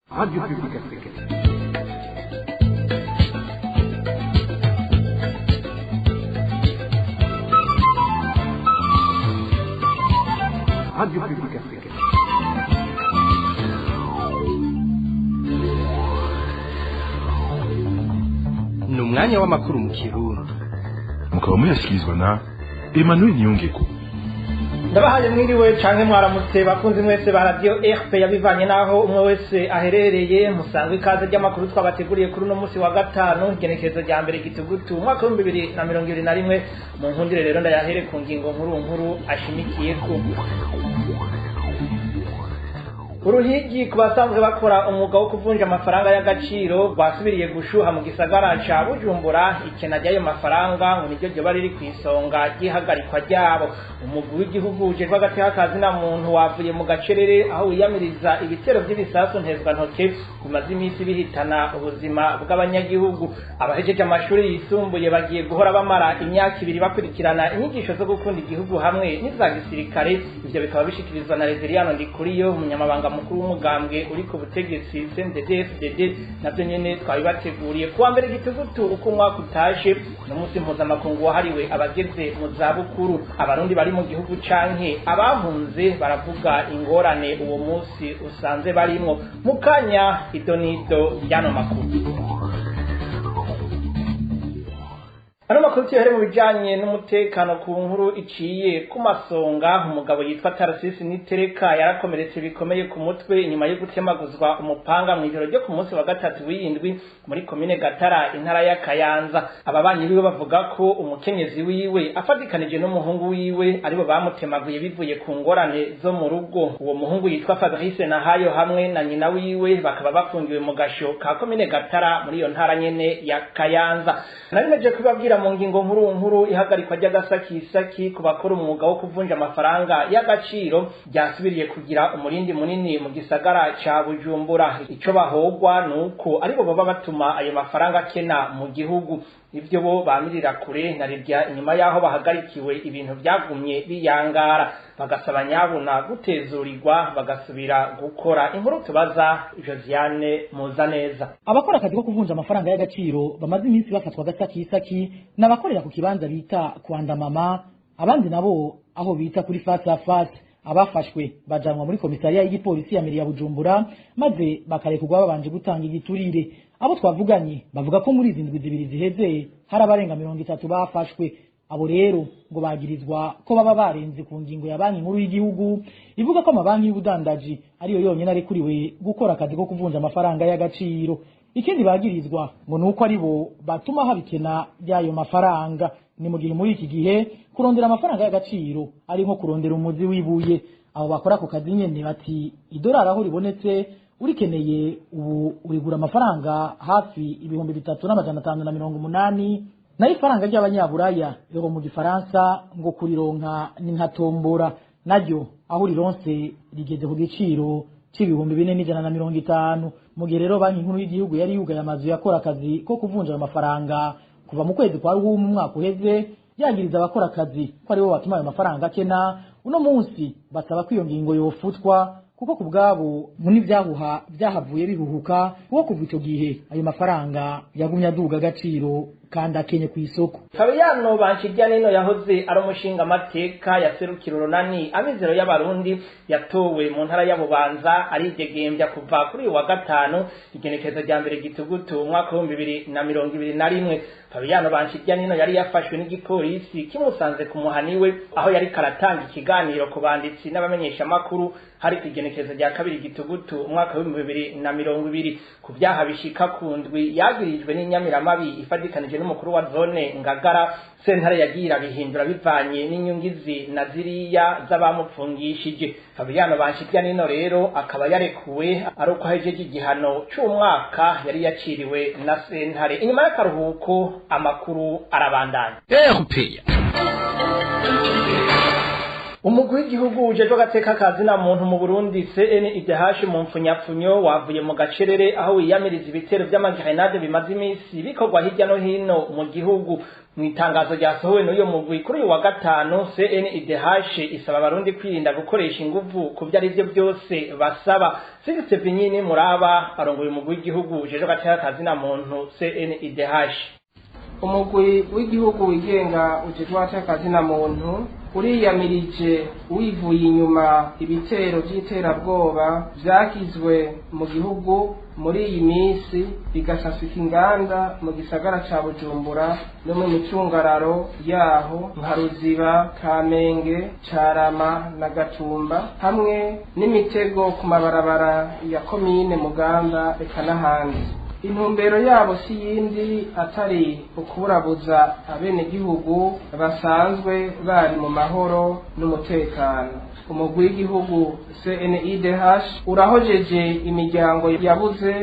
Radio Publique Africaine. Radio Publique Africaine. Ni umwanya w'amakuru mu Kirundi. Mukaba muyashyikirizwa na Emmanuel Niyongeko. Ndabahaye mwiriwe canke mwaramutse, bakunzi mwese ba Radio RP, yabivanye naho umwe wese aherereye. Musanzwe ikaze ry'amakuru twabateguriye kuri uno musi wa gatanu, igenekerezo rya mbere Gitugutu, umwaka w'2021. Mu nkundire rero ndayahere ku ngingo nkuru nkuru ashimikiyeko. Uruhigi ku basanzwe bakora umwuga wo kuvunja amafaranga y'agaciro rwasubiriye gushuha mu gisagara ca Bujumbura. Ikena ry'ayo mafaranga ngo niryo ryoba riri kw'isonga ry'ihagarikwa ryabo. Umugwi w'igihugu ujejwe agateka kazina muntu wavuye mu gacerere aho wiyamiriza ibitero vy'ibisasu ntezwantoke bimaze iminsi bihitana ubuzima bw'abanyagihugu. Abahejeje amashuri yisumbuye bagiye guhora bamara imyaka 2 bakurikirana inyigisho zo gukunda igihugu hamwe n'iza gisirikare. Ivyo bikaba bishikirizwa na Reveriyano Ndikuriyo, umunyamabanga mukuru w'umugambwe uri ku butegetsi CNDD-FDD. Navyo nyene twabibateguriye. Kuwa mbere Gitugutu uko umwaka utashe n'umunsi mpuzamakungu wahariwe abageze mu zabukuru. Abarundi bari mu gihugu canke abahunze baravuga ingorane uwo munsi usanze barimwo. Mu kanya idonido ry'ano makuru. Ano makuru tuyahere mu bijanye n'umutekano ku nkuru iciye ku masonga. Umugabo yitwa Tarasisi Nitereka yarakomeretse bikomeye ku mutwe inyuma yo gutemaguzwa umupanga mw'ijoro ryo ku munsi wa gatatu w'indwi muri komine Gatara, intara ya Kayanza. Ababanyi biwe bavuga ko umukenyezi wiwe afatikanije n'umuhungu wiwe aribo bamutemaguye bivuye ku ngorane zo mu rugo. Uwo muhungu yitwa Fabrice Nahayo hamwe na nyina wiwe bakaba bafungiwe mu gasho ka komine Gatara muri iyo ntara nyene ya Kayanza. Narimeje kubabwira mu ngingo nkuru nkuru ihagarikwa ry'agasakisaki ku bakora umwuga wo kuvunja amafaranga y'agaciro ryasubiriye kugira umurindi munini mu gisagara ca Bujumbura. Ico bahogwa nuko aribo baba batuma ayo mafaranga akena mu gihugu. Ivyo bo bamirira kure na rirya inyuma yaho bahagarikiwe ibintu vyagumye biyangara, bagasaba nyabuna gutezurirwa bagasubira gukora. Inkuru tubaza Josiane Muzaneza. Abakora akazi ko kuvunja amafaranga y'agaciro bamaze iminsi bafatwa agasakisaki n'abakorera ku kibanza bita kwandamama, abandi nabo aho bita kuri face à face. Abafashwe bajanwa muri komisariya y'igipolisi ya meri ya Bujumbura, maze bakarekurwa babanje gutanga igiturire. Abo twavuganye bavuga ko muri izi ndwi 2 ziheze hari abarenga 30 bafashwe. Abo rero ngo bagirizwa ko baba barenze ku ngingo ya Banki Nkuru y'Igihugu ivuga ko amabanki y'ubudandaji ariyo yonyene arekuriwe gukora akazi ko kuvunja amafaranga y'agaciro. Ikindi bagirizwa ngo nuko aribo batuma habikena ry'ayo mafaranga. Ni mu gihe muri iki gihe kurondera amafaranga y'agaciro ari nko kurondera umuzi w'ibuye. Abo bakora ku kazi nyene bati idolari aho ribonetse urikeneye ubu urigura amafaranga hafi 3580, nayo ifaranga ry'abanyaburaya euro mu gifaransa ngo kurironka ni nka tombora, naryo aho urironse rigeze ku giciro c'4150. Mu gihe rero Banki Nkuru y'Igihugu yari yugaye amazu yakora akazi ko kuvunja ayo mafaranga kuva mu kwezi kwa Ruhumu umwaka uheze, yagiriza abakora akazi ko aribo batuma ayo mafaranga akena, uno munsi basaba ko iyo ngingo yofutwa, kuko ku bwabo mu n'ivyahuha vyahavuye bihuhuka, kuko kuva ico gihe ayo mafaranga yagumye aduga agaciro kandi akenye kw'isoko. Fabiano Banshiryanino yahoze ari umushinga amateka yaserukira urunani Amizero y'Abarundi yatowe mu ntara ya Bubanza aridegembya kuva kuri uyu wa gatanu, igenekerezo rya mbere Gitugutu, umwaka w'2021. Fabiano Banshiryanino yari yafashwe n'igipolisi kimusanze ku muhani we aho yari karatanga ikiganiro ku banditsi n'abamenyeshamakuru hari ku igenekerezo rya kabiri Gitugutu, umwaka w'2020, ku vyaha bishika ku ndwi yagirijwe n'inyamiramabi ifatikanije n'umukuru wa zone Ngagara. Sentare yagiye irabihindura bivanye n'inyungizi na ziriya z'abamupfungishije. Fabiano Banshiryanino rero akaba yarekuwe ari uko ahejeje igihano c'umwaka yari yaciriwe na sentare. Inyuma y'akaruhuko amakuru arabandanya. RPA. Umugwi w'igihugu ujejwe agateka kazina muntu mu Burundi CNIDH mu mfunyapfunyo wavuye mu gacerere aho wiyamiriza ibitero vy'amagrenade bimaze imisi bikorwa hirya no hino mu gihugu. Mu itangazo ryasohowe n'uyo mugwi kuri uyu wa gatanu, CNIDH isaba abarundi kwirinda gukoresha inguvu ku vyo arivyo vyose basaba. Sixte Vinyini Muraba arongoye umugwi w'igihugu ujejwe agateka kazina muntu CNIDH. Umugwi w'igihugu wigenga ujejwe agateka kazina muntu uriyamirije wivuye inyuma ibitero by'iterabwoba vyagizwe mu gihugu muri iyi minsi, bigasasika inganda mu gisagara ca Bujumbura no mu micungararo yaho nka Ruziba, Kamenge, Carama na Gatumba, hamwe n'imitego ku mabarabara ya komine Mugamba eka n'ahandi. Intumbero yabo si yindi atari ukuburabuza abenegihugu basanzwe bari mu mahoro n'umutekano. Umugwi w'igihugu CNIDH urahojeje imiryango yabuze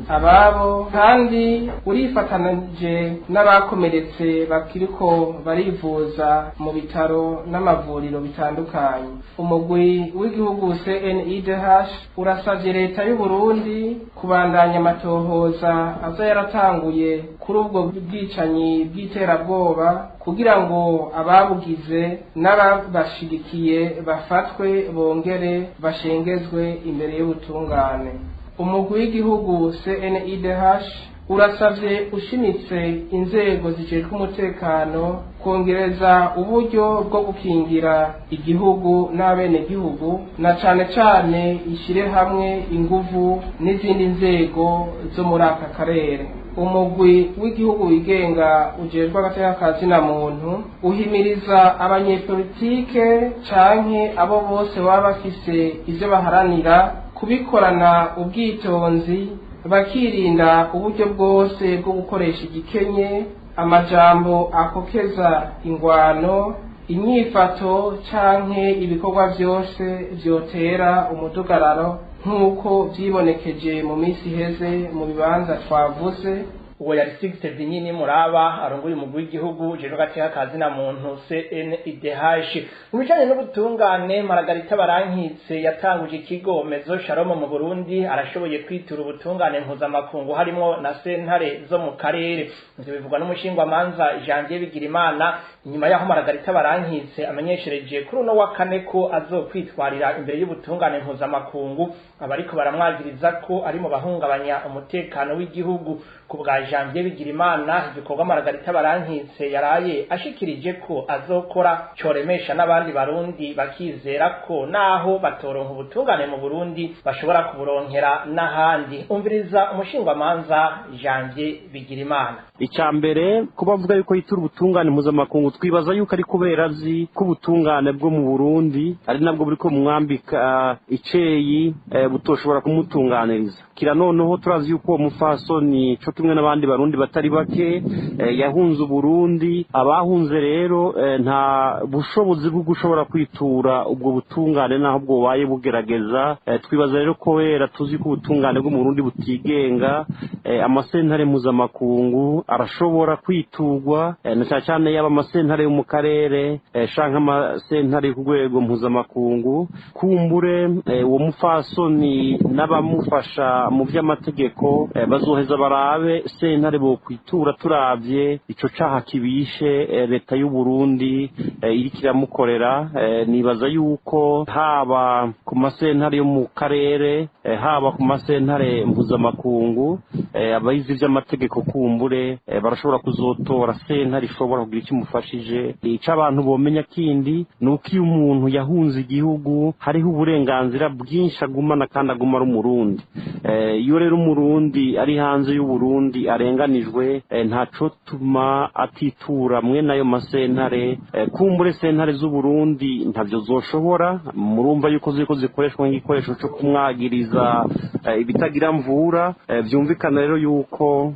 ababo, kandi urifatanije n'abakomeretse bakiriko barivuza mu bitaro n'amavuriro bitandukanye. Umugwi w'igihugu CNIDH urasavye leta y'u Burundi kubandanya amatohoza aza yaratanguye kuri ubwo bwicanyi bw'iterabwoba, kugira ngo ababugize n'ababashigikiye bafatwe bongere bashengezwe imbere y'ubutungane. Umugwi w'igihugu CNIDH urasavye ushimitse inzego zijejwe umutekano kongereza uburyo bwo gukingira igihugu n'abenegihugu, na cane cane ishire hamwe inguvu n'izindi nzego zo muri aka karere. Umugwi w'igihugu wigenga ujejwe agateka kazina muntu uhimiriza abanyepolitike canke abo bose baba bafise ivyo baharanira kubikorana ubwitonzi, bakirinda uburyo bwose bwo gukoresha igikenye, amajambo akokeza ingwano, inyifato canke ibikorwa vyose vyotera umudugararo nk'uko vyibonekeje mu minsi iheze mu bibanza twavuze. Uwo yari Sixte Vinyini Muraba arongoye umugwi w'igihugu ujejwe agateka kazina muntu CNIDH. Mu bijanye n'ubutungane, Margarita Barankitse yatanguje ikigo Mezo Shalom mu Burundi arashoboye kwitura ubutungane mpuzamakungu harimo na sentare zo mu karere. Ivyo bivugwa n'umushingwamanza Janvier Bigirimana inyuma yaho Margarita Barankitse amenyeshereje kuri uno wa kane ko azokwitwarira imbere y'ubutungane mpuzamakungu abariko baramwagiriza ko ari mu bahungabanya umutekano w'igihugu. Ku bwa Janvier Bigirimana, igikorwa Margarita Barankitse yaraye ashikirije ko azokora coremesha n'abandi barundi bakizera ko naho batoronka ubutungane mu Burundi bashobora kuburonkera n'ahandi. Umviriza umushingwamanza Janvier Bigirimana. Icya mbere kuba avuga yuko yitura ubutungane mpuzamakungu, twibaza yuko ari kubera azi ko ubutungane bwo mu Burundi ari nabwo buriko bumwambika iceyi, butoshobora kumutunganiriza. Kira noneho turazi yuko uwo mufasoni co kimwe n'abandi barundi batari bake yahunze Uburundi. Abahunze rero nta bushobozi bwo gushobora kwitura ubwo butungane naho bwobaye bugerageza. Twibaza rero kubera tuzi ko ubutungane bwo mu Burundi butigenga, amasentare mpuzamakungu arashobora kwiturwa, na cyane cyane yaba amasentare yo mu karere canke amasentare ku rwego mpuzamakungu. Kumbure uwo mufasoni n'abamufasha mu vy'amategeko bazoheza barabe sentare bokwitura turavye ico caha kibishe leta y'u Burundi iriko iramukorera. Nibaza yuko haba ku masentare yo mu karere, haba ku masentare mpuzamakungu, abayizi vy'amategeko kumbure barashobora kuzotora sentare ishobora kugira icyo imufashije. Ico abantu bomenya kindi nuko iyo umuntu yahunze igihugu hariho uburenganzira bwinshi agumana, kandi aguma ari umurundi. Iyo rero umurundi ari hanze y'u Burundi arenganijwe, ntaco tuma atitura mwe nayo masentare. Kumbure sentare z'u Burundi ntavyo zoshobora, murumva yuko ziriko zikoreshwa nk'igikoresho co kumwagiriza ibitagira mvura. Vyumvikana Tukabona rero yuko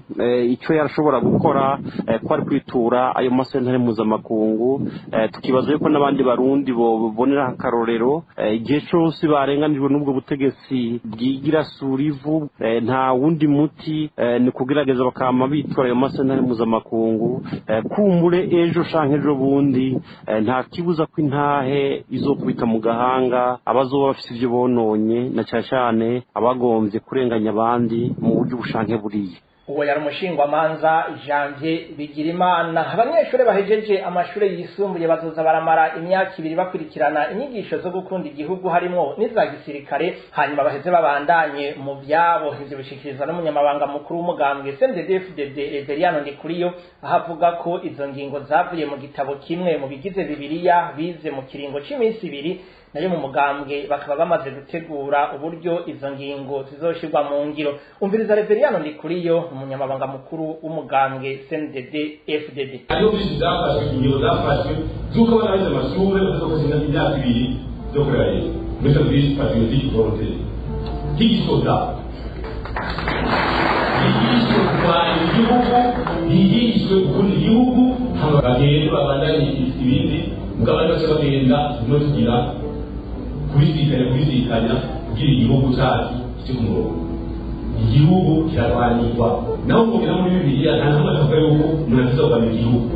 icyo yarashobora gukora ko ari kwitura ayo masentare mpuzamakungu. Tukibaza yuko n'abandi Barundi bobonera akarorero igihe cyose barenganijwe n'ubwo butegetsi bwigira surivu, nta wundi muti ni kugerageza bakama bitura ayo masentare mpuzamakungu. Kumbure ejo canke ejo bundi nta kibuza ko intahe izokubita mu gahanga abazoba bafise ivyo bononye, na cane cane abagomvye kurenganya abandi mu buryo bushanke buriya. Uwo yari umushingwamanza Janvier Bigirimana. Abanyeshuri bahejeje amashuri yisumbuye bazoza baramara imyaka 2 bakurikirana inyigisho zo gukunda igihugu harimo n'iza gisirikare, hanyuma baheze babandanye mu byabo. Ivyo bishikirizwa n'umunyamabanga mukuru w'umugambwe CNDD-FDD Reveriyano Ndikuriyo, aho avuga ko izo ngingo zavuye mu gitabo kimwe mu bigize Bibiliya bize mu kiringo c'iminsi 2, nayo mu mugambwe bakaba bamaze gutegura uburyo izo ngingo zizoshirwa mu ngiro. Umviriza Reveriyano Ndikuriyo, umunyamabanga mukuru w'umugambwe CNDD-FDD. Hariho byinshi byafashwe, ingingo zafashwe z'uko abana bize amashuri bazokoresha imyaka 2 zo kurera Yesu muri service patriotique volontaire nk'igisoda, bigishwe kurwanya igihugu, bigishwe gukunda igihugu, hama bagende babandanye ibindi. Mugabo abandi bace bagenda no tugira kubisikanya kugira igihugu cyacu kiri ku murongo. Igihugu kirarwanirwa, naho mubira muri Bibiliya nta n'umwe avuga yuko umuntu afite kurwanya igihugu.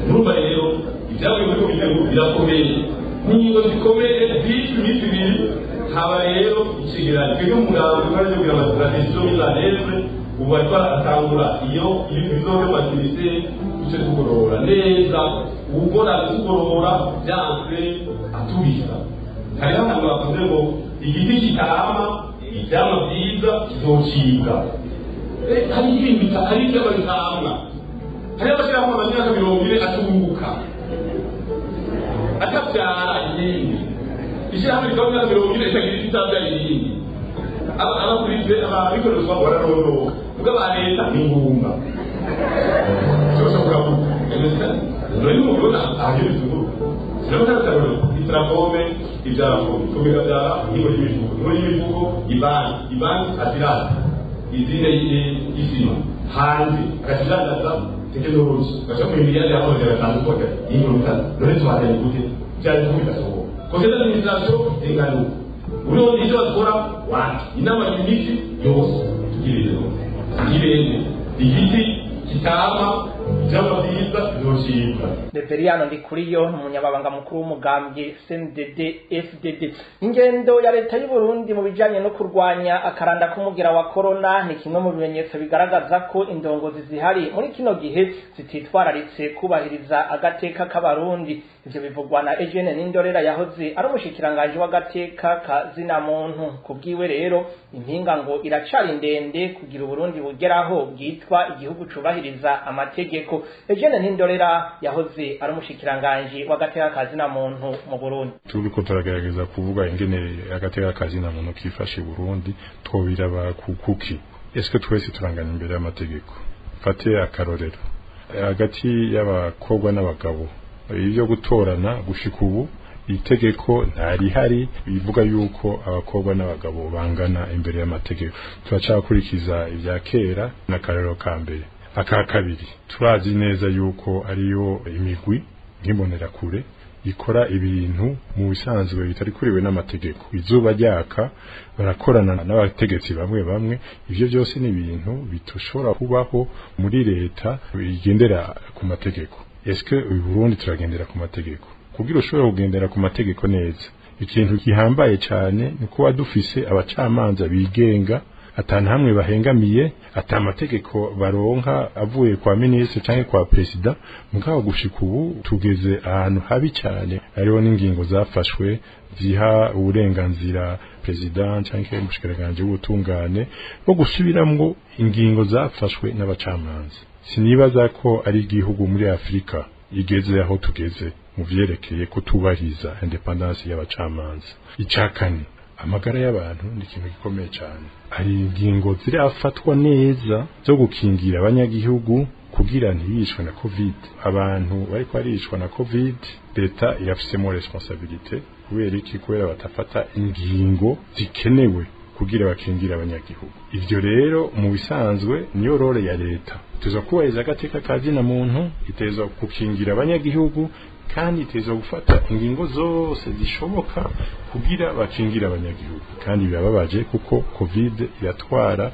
Murumva rero ibyavuye muri Bibiliya birakomeye, n'ingingo zikomeye zishwe iminsi 2. Haba rero icegeranyo twebwe umugambi twari kugira amastrategie zo mise en œuvre, ubu bariko baratangura iyo ibintu bizobe mu maminisiteri, duce tugorora neza, uwugora tugorora byanse atubisa. Hariho abantu bavuze ngo igiti kitama ivyamwa vyiza kizocibwa. Hari ibintu, hari ivyamwa bitamwa, hariho abashirahamwe amaze imyaka 40 atunguka atavyara iyindi, ishirahamwe rikaba imyaka 40 itagira itavyara iyindi. Abakurize ababikorera usanga bararondoka, muga ba leta ni ingumba cyose kuravuga none mubibona ahageze izunguruka. Sinabona itrafome ibyara fome, fome ikabyara ingo y'imivugo, ingo y'imivugo ibanki, ibanki asirasi izine y'isima hanze agakidandaza tekinoloji gaca mu miliyari y'amajana atanu kode y'ingoro bitatu. None tuhatanye gute? Byari kuko bidasohoka conseil d'administration ingano uriho icyo bakora wati inama y'imiti yose tugirire tugirire igiti kitama ivyamwa vyiza bizocibwa. Reveriyano Ndikuriyo, umunyamabanga mukuru w'umugambwe CNDD-FDD. Ingendo ya leta y'u Burundi mu bijanye no kurwanya akaranda k'umugira wa corona ni kimwe mu bimenyetso bigaragaza ko indongozi zihari muri kino gihe zititwararitse kubahiriza agateka k'Abarundi. Ivyo bivugwa na Eugene Nindorera yahoze ari umushikiranganji w'agateka ka zina muntu. Kubwiwe rero impinga ngo iracari ndende kugira Uburundi bugeraho bwitwa igihugu cubahiriza amategeko. Eugene Nindorera yahoze ari umushikiranganji w'agateka ka zina muntu mu Burundi. Turiko turagerageza kuvuga ingene agateka ka zina muntu kifashe Burundi, twobiraba kukuki? Eske twese turangana imbere y'amategeko? Fate akarorero hagati y'abakobwa n'abagabo, ibyo gutorana gushika ubu itegeko ntarihari bivuga yuko abakobwa n'abagabo bangana imbere y'amategeko. Turacakurikiza ibya kera n'akarero ka mbere. Aka kabiri, turazi neza yuko ariyo imigwi nk'imbonerakure ikora ibintu mu bisanzwe bitari kuriwe n'amategeko, izuba ryaka barakorana n'abategetsi bamwe bamwe. Ivyo byose ni ibintu bitushobora kubaho muri leta igendera ku mategeko. Eske uyu Burundi turagendera ku mategeko? Kugira ushobore kugendera ku mategeko neza, ikintu gihambaye cyane ni kuba dufise abacamanza bigenga, atanu hamwe bahengamiye, ata mategeko baronka avuye kwa ministre canke kwa president. Mugabo gushika ubu tugeze ahantu habi cyane. Hariho n'ingingo zafashwe ziha uburenganzira president canke umushikiranganje w'ubutungane bwo gusubiramwo ingingo zafashwe n'abacamanza. Sinibaza ko ari igihugu muri Afrika igeze aho tugeze mu vyerekeye kutubahiriza independance y'abacamanza. Icakane, amagara y'abantu ni ikintu gikomeye cyane. Hari ingingo zirafatwa neza zo gukingira abanyagihugu kugira ntiyishwe na Covid. Abantu bariko barishwa na Covid, leta irafisemo responsabilité. Kubera iki? Kubera batafata ingingo zikenewe kugira bakingira abanyagihugu. Ivyo rero mu bisanzwe niyo role ya leta, iteza kubahiriza agateka ka zina muntu, iteza gukingira abanyagihugu kandi iteza gufata ingingo zose zishoboka kugira bakingira abanyagihugu. Kandi birababaje kuko COVID iratwara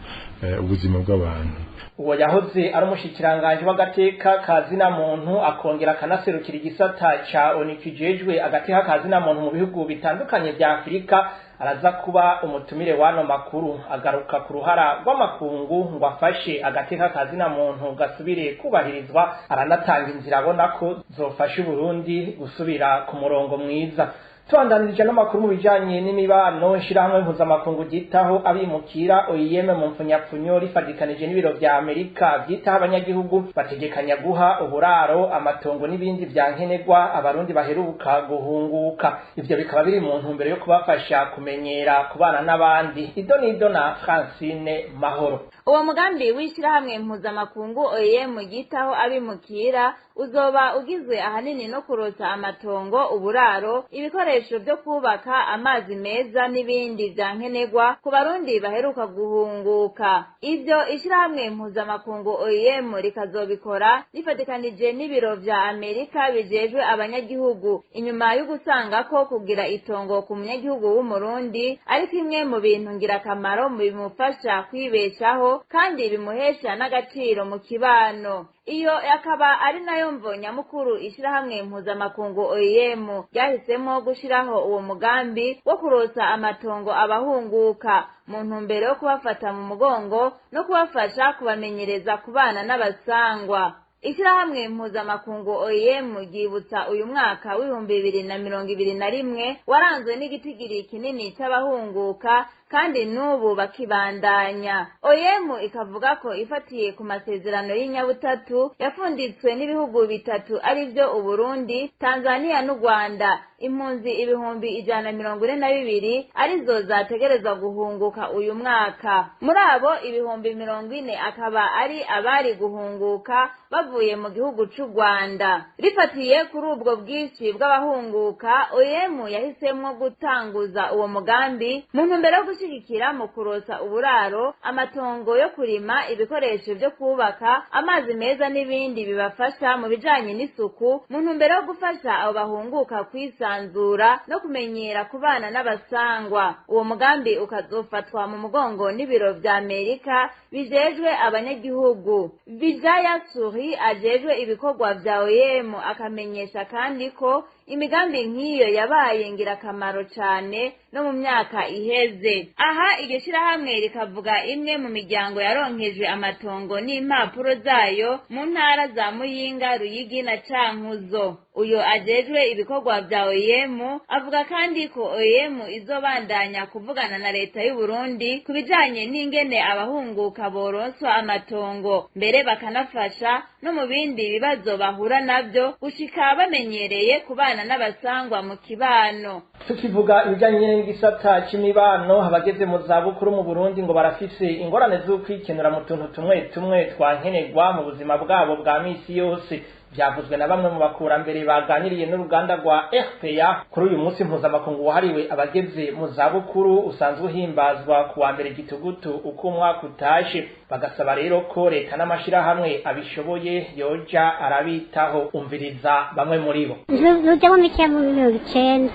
ubuzima bw'abantu. Uwo yahoze ari umushikiranganje w'agateka ka zina muntu akongera akanaserukira igisata ca ONU kijejwe agateka ka zina muntu mu bihugu bitandukanye vya Afurika, araza kuba umutumire wano makuru agaruka ku ruhara rw'amakungu ngo afashe agateka ka zina muntu gasubire kubahirizwa, aranatanga inzira abona ko zofasha Uburundi gusubira ku murongo mwiza. Tubandanirije n'amakuru mu bijanye n'imibano, ishirahamwe mpuzamakungu ryitaho abimukira OIM mu mpfunyapfunyo rifadikanije n'ibiro vya Amerika vyitaho abanyagihugu bategekanya guha uburaro, amatongo n'ibindi vya nkenerwa abarundi baheruka guhunguka. Ivyo bikaba biri mu ntumbero yo kubafasha kumenyera kubana n'abandi. Idonido na Francine Mahoro. Uwo mugambi w'ishirahamwe mpuzamakungu OIM ryitaho abimukira uzoba ugizwe ahanini no kurosa amatongo, uburaro, ibikoresho byo kubaka, amazi meza n'ibindi vya nkenerwa ku barundi baheruka guhunguka. Ivyo ishirahamwe mpuzamakungu OIM rikazobikora rifatikanije n'ibiro vya Amerika bijejwe abanyagihugu, inyuma yo gusanga ko kugira itongo ku munyagihugu w'Umurundi ari kimwe mu bintu ngirakamaro bimufasha kwibeshaho kandi bimuhesha n'agaciro mu kibano. Iyo akaba ari nayo mvo nyamukuru ishirahamwe mpuzamakungu OIM ryahisemo gushiraho uwo mugambi wo kurosa amatongo abahunguka mu ntumbero yo kubafata mu mugongo no kubafasha kubamenyereza kubana n'abasangwa. Ishirahamwe mpuzamakungu OIM ryibutsa uyu mwaka w'2021 waranzwe n'igitigiri kinini c'abahunguka kandi n'ubu bakibandanya. OIM ikavuga ko ifatiye ku masezerano y'inyabutatu yafunditswe n'ibihugu bitatu arivyo Uburundi, Tanzania n'u Rwanda, impunzi 142,000 arizo zategerezwa guhunguka uyu mwaka. Muri abo 40,000 akaba ari abari guhunguka bavuye mu gihugu c'u Rwanda. Rifatiye kuri ubwo bwinshi bw'abahunguka, OIM yahisemwo gutanguza uwo mugambi mu ntumbero yo gushigikira mu kurosa uburaro, amatongo yo kurima, ibikoresho vyo kubaka, amazi meza n'ibindi bibafasha mu bijanye n'isuku, mu ntumbero yo gufasha abo bahunguka kwisanzura no kumenyera kubana n'abasangwa. Uwo mugambi ukazofatwa mu mugongo n'ibiro vya Amerika bijejwe abanyagihugu. Vijaya Suri ajejwe ibikorwa vya OIM akamenyesha kandi ko imigambi nk'iyo yabaye ngirakamaro cane no mu myaka iheze. Aha iryo shirahamwe rikavuga imwe mu miryango yaronkejwe amatongo n'impapuro zayo mu ntara za Muyinga, Ruyigi na Cankuzo. Uyo ajejwe ibikorwa vya OIM avuga kandi ko OIM izobandanya kuvugana na leta y'u Burundi ku bijanye n'ingene abahunguka boronswa amatongo, mbere bakanafasha no mu bindi bibazo bahura navyo gushika bamenyereye kubana n'abasangwa mu kibano. Tukivuga ibijanye n'igisata c'imibano, abageze mu zabukuru mu Burundi ngo barafise ingorane z'ukwikenura mu tuntu tumwe tumwe twankenerwa mu buzima bwabo bwa misi yose. Byavuzwe na bamwe mu bakurambere baganiriye n'uruganda rwa RPA kuri uyu munsi mpuzamakungu wahariwe abageze mu zabukuru usanzwe uhimbazwa ku wa mbere gitugutu uko umwaka utashe. Bagasaba rero ko leta n'amashirahamwe abishoboye yoja arabitaho. Umviriza bamwe muri bo. Nujya mu mike mu 90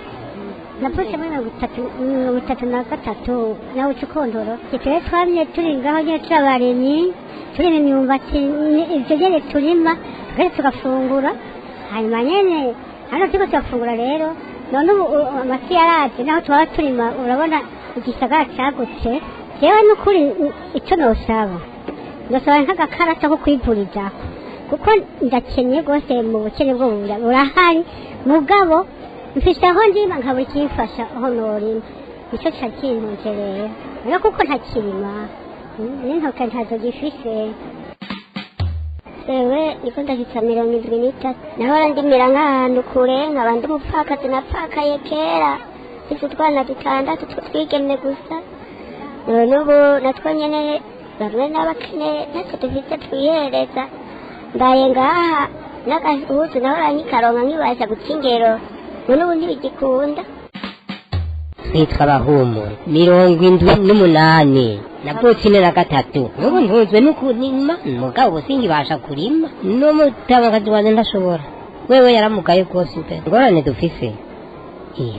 napfutse muri 33 nawe ucukondoro twe twamye turi ngaho nyine turabarimyi turima imyumbati, ivyo nyene turima twese tugafungura. Hanyuma nyene hano turiko turafungura rero none ubu amasi yaraje naho twaba turima, urabona igisagara cagutse. Jewe n'ukuri ico nosaba nk'agakarata ko kwivurizako kuko ndakenye rwose, mu bukene bwo burahari, mugabo mfise aho ndima nkabura ikimfasha aho norima, nico ca kintunze rero rero kuko ntakirima n'intoke ntazo gifise. Ewe niko ndashitsa 73 nahora ndimira nk'ahantu kure nkaba ndi umupfakazi napfakaye kera mfise utwana dutandatu twigeme gusa. None ubu natwo nyene bamwe n'abakene ntacyo dufise twihereza, mbaye ngaha n'agahuzu nahora nkikaronka nkibasha guca ingero, none ubu ntibigikunda. Nitwa Bahumura, 78 navutse 43. N'ubu ntunzwe no kurima, mugabo sinkibasha kurima, n'umutamakazi wanje ndashobora, wewe yaramugaye rwose pe. Ingorane dufise,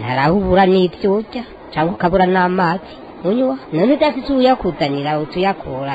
hari aho ubura n'ivyo urya canke ukabura n'amazi unywa, none udafise uwuyakuzanira utuyakura.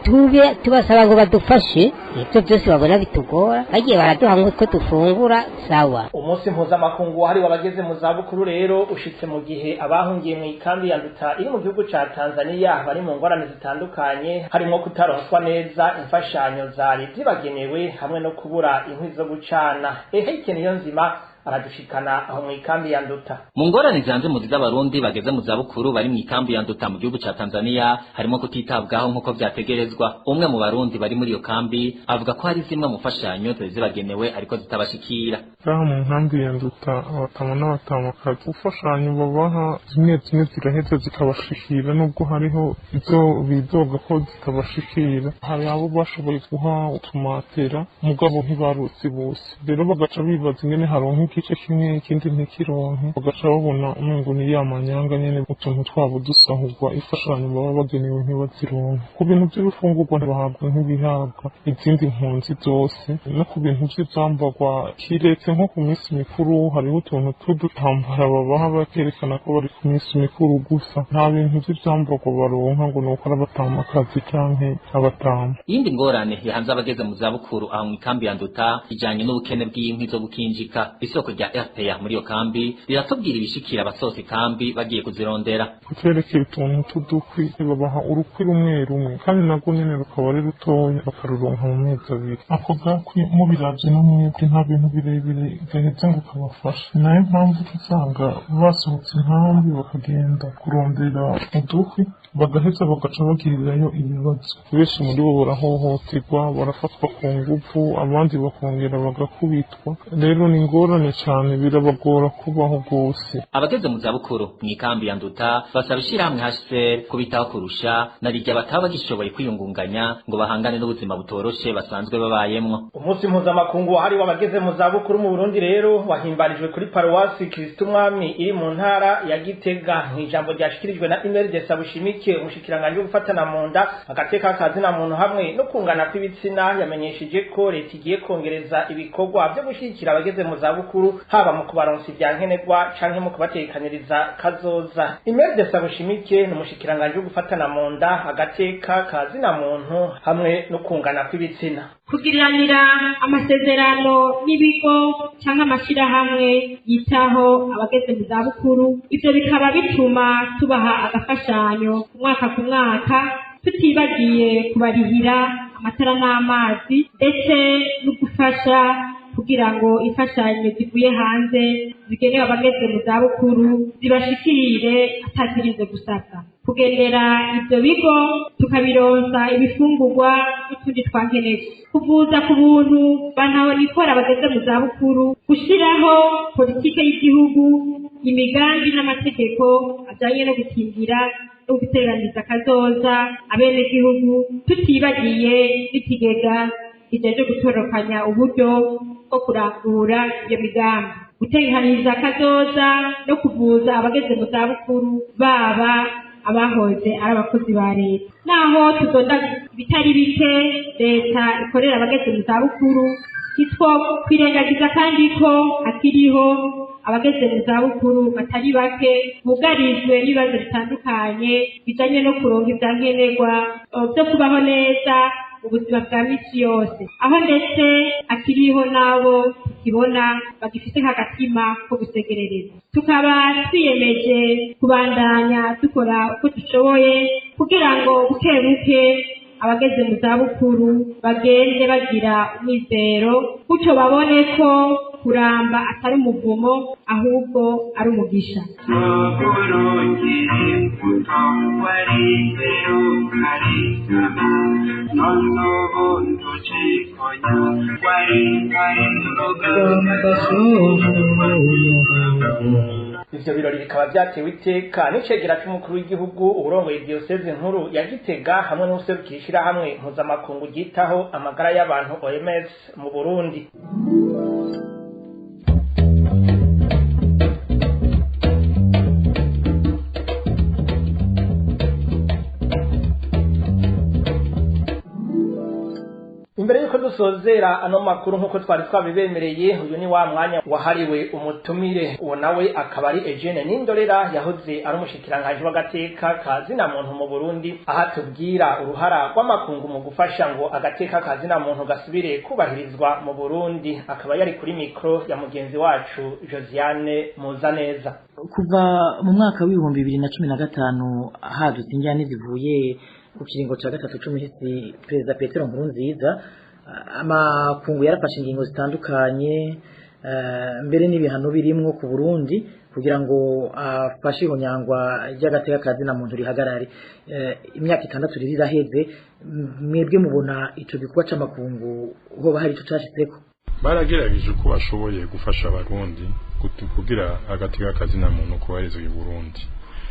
Tube tubasaba ngo badufashe, ivyo vyose babona bitugora, bagiye baraduha nk'utwo dufungura, sawa. Umunsi mpuzamakungu wahariwe abageze mu zabukuru rero ushitse mu gihe abahungiye mu ikambi ya Nduta iri mu gihugu ca Tanzania bari mu ngorane zitandukanye, harimwo kutaronswa neza imfashanyo zari zibagenewe hamwe no kubura inkwi zo gucana. Eheke niyo nzima aradushikana aho mu ikambi ya Nduta. Mu ngorane zanze mu z'abarundi bageze mu zabukuru bari mu ikambi ya Nduta mu gihugu ca Tanzania harimo kutitabwaho nk'uko vyategerezwa. Umwe mu barundi bari muri iyo kambi avuga ko hari zimwe mu mfashanyo zari zibagenewe ariko zitabashikira. Ngaha mu nkambi ya Nduta abatama n'abatamakazi imfashanyo babaha zimwe zimwe ziraheza zikabashikira, nubwo hariho izo bidoga ko zitabashikira. Hari abo bashoboye guha utumatera mugabo ntibarutse bose, rero bagaca bibaza ingene haronka igice kimwe ikindi ntikironke, bagaca babona umengo ni ya manyanga nyene, utuntu twabo dusahurwa, imfashanyo baba bagenewe ntibazironke. Ku bintu by'ibifungurwa bahabwa nk'ibihabwa izindi mpunzi zose, no ku bintu by'ivyambarwa kiretse nko ku minsi mikuru hariho utuntu tw'udutambara babaha bakerekana ko bari ku minsi mikuru gusa, nta bintu by'ivyambarwa baronka ngo nuko ari abatamakazi canke abatama. Iyindi ngorane yahanze abageze mu zabukuru aho mu ikambi ya Nduta ijanye n'ubukene bw'inkwi zo gukinjika. Isoko rya RPA muri iyo kambi riratubwira ibishikira abasohoka ikambi bagiye kuzirondera. Kutwerekera utuntu tw'udukwi, babaha urukwi rumwe rumwe, kandi narwo nyene rukaba ari rutoya, bakaruronka mu mezi abiri. Ako gakwi mubiravye no mwebwe nta bintu birebire gaheza ngo kabafashe. Ni nayo mpamvu usanga basohotse inkambi bakagenda kurondera udukwi, bagaheza bagaca bagirirayo ibibazo. Benshi muri bo barahohoterwa, barafatwa ku nguvu, abandi bakongera bagakubitwa. Rero ni ingorane cyane, birabagora kubaho rwose. Abageze mu zabukuru mu ikambi ya Nduta basaba ishirahamwe HCR kubitaho kurusha na rirya bataba bagishoboye kwiyungunganya ngo bahangane n'ubuzima butoroshe basanzwe babayemwo. Umunsi mpuzamakungu wahariwe abageze mu zabukuru mu Burundi rero wahimbarijwe kuri paruwasi Kristo Umwami iri mu ntara ya Gitega. Mw'ijambo ryashikirijwe na Imeride Sabushimike, umushikiranganji wo gufatana mu nda, agateka kazina muntu hamwe no kungana kw'ibitsina, yamenyesheje ko leta igiye kongereza ibikorwa vyo gushigikira abageze mu zabukuru, haba mu kubaronsa ivya nkenerwa canke mu kubatekaniriza kazoza. Imeride Sabushimike ni umushikiranganji wo gufatana mu nda, agateka kazina muntu hamwe no kungana kw'ibitsina. Kugiriranira amasezerano n'ibigo cyangwa amashyirahamwe yitaho abageze mu zabukuru, ivyo bikaba bituma tubaha agafashanyo ku mwaka ku mwaka, tutibagiye kubarihira amatara n'amazi, ndetse no gufasha kugira ngo imfashanyo zivuye hanze zigenewe abageze mu zabukuru zibashikire atazirinze gusabwa. Kugendera ibyo bigo tukabironsa ibifungurwa n'utundi twankenerwa, kuvuza ku buntu bantahonikora abageze mu zabukuru, gushyiraho politike y'igihugu, imigambi n'amategeko ajyanye no gukingira no guteraniriza akazoza abenegihugu, tutibagiye n'ikigega kijeje gutorokanya uburyo bwo kurangura iyo migambi, gutekaniriza akazoza no kuvuza abageze mu zabukuru baba abahoze ari abakozi ba leta. Naho tuzonda ibitari bike leta ikorera abageze mu zabukuru, nitwo kwirengagiza kandi ko hakiriho abageze mu zabukuru batari bake bugarijwe n'ibibazo bitandukanye bijanye no kuronka ivya nkenerwa byo kubaho neza ubuzima bwa misi yose, aho ndetse akiriho n'abo tukibona bagifite nk'agatima ko gusegerereza. Tukaba twiyemeje kubandanya dukora uko dushoboye kugira ngo buke buke abageze mu zabukuru bagende bagira umwizero, gutyo babone ko kuramba atari umuvumo ahubwo ari umugisha. Ivyo birori bikaba vyatewe iteka n'icegera c'umukuru w'igihugu, uwurongoye diyoseze nkuru ya Gitega hamwe n'uwuserukira ishirahamwe mpuzamakungu ryitaho amagara y'abantu OMS mu Burundi. Imbere yuko dusozera ano makuru nkuko twari twabibemereye, uyu ni wa mwanya wahariwe umutumire. Uwo nawe akaba ari Eugene Nindorera, yahoze ari umushikiranganji w'agateka ka zina muntu mu Burundi, aho atubwira uruhara rw'amakungu mu gufasha ngo agateka ka zina muntu gasubire kubahirizwa mu Burundi. Akaba yari kuri mikro ya mugenzi wacu Josiane Muzaneza. Kuva mu mwaka w'2015 hadutse injyane zivuye ku kiringo ca gatatu c'umuhisi Perezida Petero Nkurunziza, amakungu yarafashe ingingo zitandukanye, mbere n'ibihano birimwo ku Burundi kugira ngo afashe ihonyangwa ry'agateka ka zina muntu rihagarare. Imyaka 6 riri iraheze, mwebwe mubona ico gikorwa c'amakungu hoba hari ico cashitseko? Baragerageje uko bashoboye gufasha Abarundi kugira agateka ka zina muntu kubahirizwa i Burundi.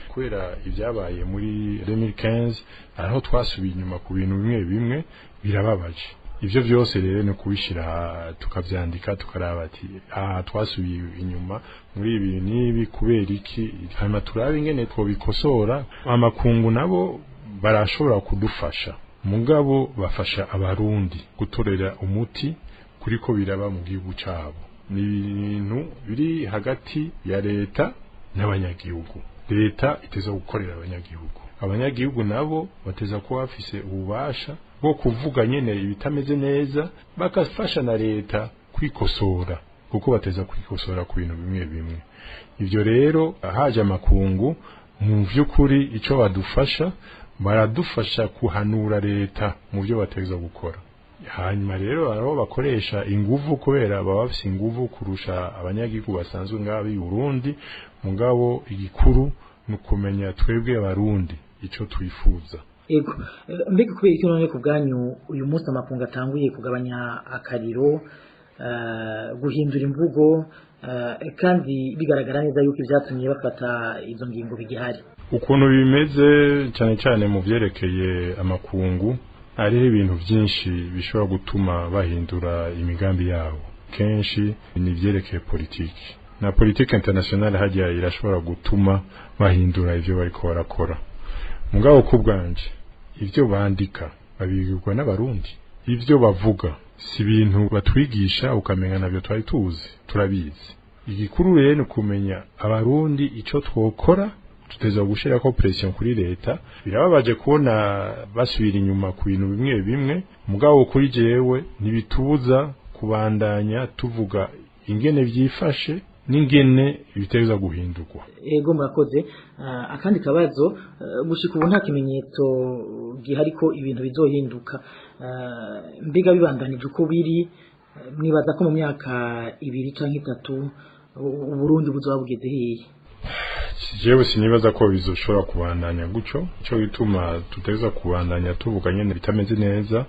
Kubera ibyabaye muri 2015, aho twasubiye inyuma ku bintu bimwe bimwe, birababaje. Ivyo vyose rero ni kubishira tukavyandika, tukaraba ati aha twasubiye inyuma muri ibi n'ibi kubera iki, hanyuma turabe ingene twobikosora. Amakungu nabo barashobora kudufasha, mugabo bafasha Abarundi gutorera umuti kuriko biraba mu gihugu cabo. Ni ibintu biri hagati ya leta n'abanyagihugu. Leta iteza gukorera abanyagihugu, abanyagihugu nabo bateza kuba bafise ububasha bwo kuvuga nyene ibitameze neza, bakafasha na leta kwikosora, kuko bateza kwikosora ku bintu bimwe bimwe. Ivyo rero haje amakungu, mu vy'ukuri ico badufasha, baradufasha kuhanura leta mu byo bateza gukora. Hanyuma rero hariho bakoresha inguvu, kubera baba bafise inguvu kurusha abanyagihugu basanzwe ngaha i Burundi. Mugabo igikuru ni ukumenya twebwe Abarundi ico twifuza. Ego, mbega kubera iki none ku bwanyu uyu munsi amakungu atanguye kugabanya akariro, guhindura imvugo, kandi bigaragara neza yuko ivyatumye bafata izo ngingo bigihari? Ukuntu bimeze cyane cyane mu vyerekeye amakungu, hariho ibintu byinshi bishobora gutuma bahindura imigambi yabo. Kenshi ni ivyerekeye politiki na politiki internationale, hajya irashobora gutuma bahindura ivyo bariko barakora. Mugabo ku bwanje, ivyo bandika babigirwa n'Abarundi, ivyo bavuga si ibintu batwigisha ukamenya navyo twari tuzi, turabizi. Igikuru rero ni kumenya Abarundi ico twokora, tuteza gushirako pression kuri leta. Birababaje kubona basubira inyuma ku bintu bimwe bimwe, mugabo kuri jewe ntibitubuza kubandanya tuvuga ingene vyifashe n'ingene biteza guhindurwa. Ego, murakoze. Akandi kabazo, gushika ubu nta kimenyetso gihari ko ibintu bizohinduka. Mbega bibandanije uko biri, mwibaza ko mu myaka 2 canke 3 Uburundi buzoba bugeze hehe? Jewe sinibaza ko bizoshobora kubandanya gutyo. Ico gituma tuteza kubandanya tuvuga nyene bitameze neza,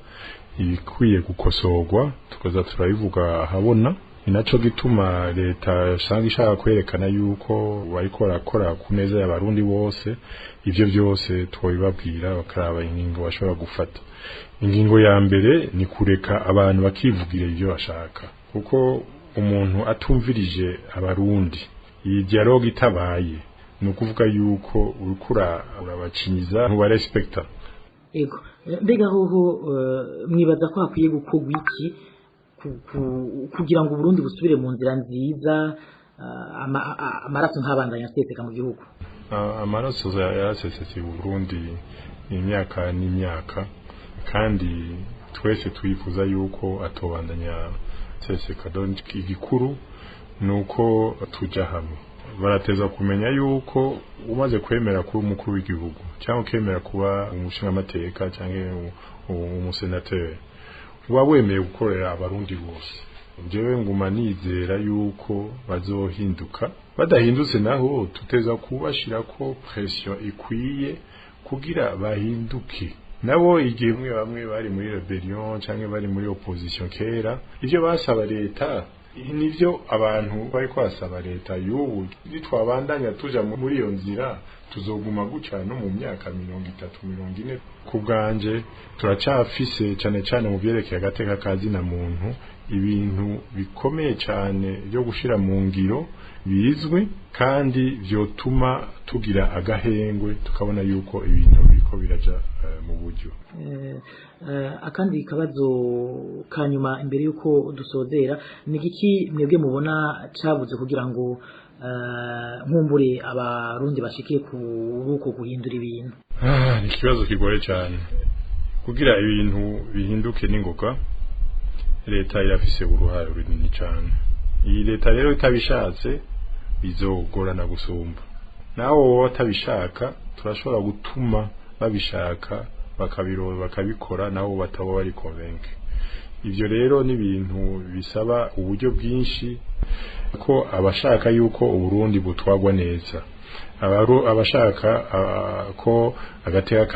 ibikwiye gukosorwa tukaza turabivuga ahabona. Ni naco gituma leta usanga ishaka kwerekana yuko bariko barakora ku neza y'Abarundi bose. Ivyo vyose twobibabwira bakaraba ingingo bashobora gufata. Ingingo ya mbere ni kureka abantu bakivugira ivyo bashaka, kuko umuntu atumvirije Abarundi, iyi dialogue itabaye, ni ukuvuga yuko uriko urabacinyiza, ntubarespekta. Ego, mbega hoho mwibaza ko hakwiye gukorwa iki kugira ngo Burundi busubire mu nzira nziza, amaraso ntabandanya aseseka mu gihugu? Amaraso yarasesetse i Burundi imyaka n'imyaka, kandi twese twifuza yuko atobandanya aseseka. Donc igikuru nuko tuja hamwe. Barateza kumenya yuko umaze kwemera kuba umukuru w'igihugu cyangwa ukemera kuba umushingamateka cyangwa umusenateri, uba wemeye gukorera Abarundi bose. Jewe nguma nizera yuko bazohinduka. Badahindutse naho, tuteza kubashirako pression ikwiye kugira bahinduke nabo. Igihe bamwe bamwe bari muri rebellion cyangwa bari muri opposition kera, ivyo basaba leta nivyo abantu bari kwasaba leta y'ubu. Nitwabandanya tuja muri iyo nzira, Tuzoguma guca no mu myaka 30 40. Ku bwanje turacafise cane cane mu vyerekeye agateka kazina muntu ibintu bikomeye cane byo gushira mu ngiro bizwi kandi vyotuma tugira agahengwe, tukabona yuko ibintu biriko biraja mu buryo. Akandi kabazo kanyuma imbere yuko dusozera, ni giki mwebwe mubona cabuze kugira ngo nkumbure abarundi bashikiye ku guhindura ibintu? Ni ikibazo kigoye cyane. Kugira ibintu bihinduke n'ingoga, leta irafise uruhare runini cyane. Iyi leta rero itabishatse bizogorana gusumba. Nawe wowe batabishaka, turashobora gutuma babishaka, bakabiro bakabikora, nabo bataba bari convaincus. Ivyo rero ni ibintu bisaba uburyo bwinshi, ko abashaka yuko Uburundi butwagwa neza, abashaka ko agateka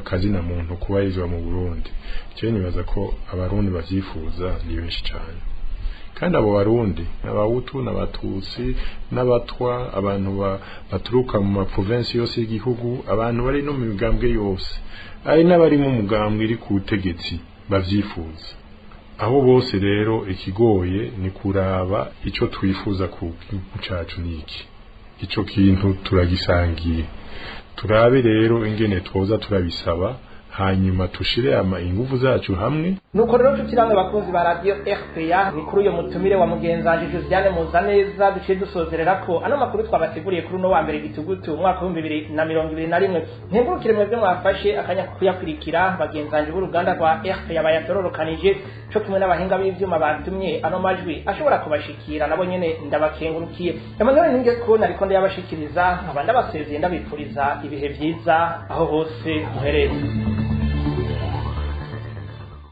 kazina muntu kubahirizwa mu Burundi, cyo nibaza ko abarundi bavyifuza ni benshi cyane. Kandi abo barundi n'abahutu n'abatutsi n'abatwa, abantu baturuka mu ma province yose y'igihugu, abantu bari no mu migambwe yose, ari n'abari mu mugambwe iri ku butegetsi bavyifuza. Aho bose rero ikigoye ni kuraba ico twifuza ku gihugu cacu niki, ico kintu turagisangiye. Turabe rero ingene twoza turabisaba, hanyuma tushire ama inguvu zacu hamwe. Nuko rero nshuti namwe bakunzi ba Radio RPA, ni kuri uyo mutumire wa mugenzanje Josiane Muzaneza duciye dusozerera ko ano makuru twabateguriye kuri uno wa mbere gitugutu umwaka wa 2021. Nkengurukire mwebwe mwafashe akanya kuyakurikira, bagenzanje b'uruganda rwa RPA bayatororokanije co kimwe n'abahinga b'ivyuma batumye ano majwi ashobora kubashikira, nabo nyene ndabakengurukiye. Emmanuel Ningeko nariko ndayabashikiriza, nkaba ndabasezeye ndabipfuriza ibihe vyiza aho hose muherereye.